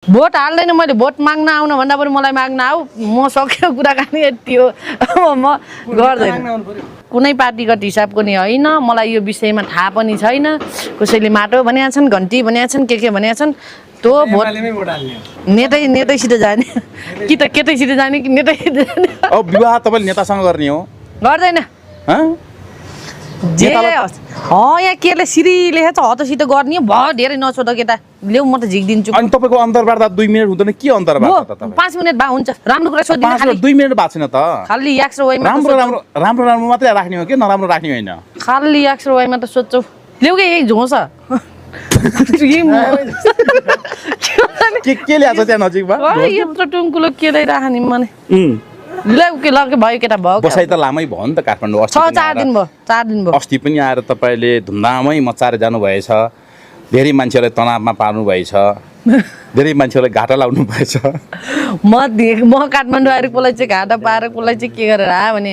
vote हाल्दैन मैले vote माग्न आउन भन्दा पनि मलाई माग्न आऊ म सक्यो कुराकानी यति हो म गर्दैन कुनै पार्टीगत हिसाबको नि होइन मलाई यो विषयमा थाहा पनि छैन कसैले माटो भनेका छन् घन्टी भनेका छन् के भनेका छन् त्यो भोट नेतैसित जाने कि त केटैसित जाने कि नेतैसित जाने अब विवाह तपाईँले नेतासँग गर्ने हो गर्दैन जे यहाँ केले सिरी लेखेछ हतसित गर्ने भयो धेरै नसोध केटा ल्याउ म त झिक्दिन्छु अनि तपाईँको अन्तर्वार्ता 2 मिनेट हुँदैन के अन्तर्वार्ता त 5 मिनेट भए हुन्छ राम्रो कुरा सोधिदिनु खाली 2 मिनेट भएको छैन त खाली याक्स र वाइमा राम्रो मात्रै राख्ने हो कि नराम्रो राख्ने होइन खाली याक्स र वाइमा त सोध्छौ ल्याउ के यही झोस के ल्याएको छ त्यहाँ नजिकमा यत्रो टुङ्कुलो के ल्याइराख्ने मने ल्याउ के लगे भयो केटा भयो बसाइ त लामै भयो नि त काठमाडौँ 4 दिन भयो अस्ति पनि आएर तपाईँले धुमधामै मचाएर जानुभएछ धेरै मान्छेलाई तनावमा पार्नु भएछ धेरै मान्छेलाई घाटा लाउनु भएछ म काठमाडौँ आएर कसलाई चाहिँ घाटा पाएर कसलाई चाहिँ के गरेर आयो भने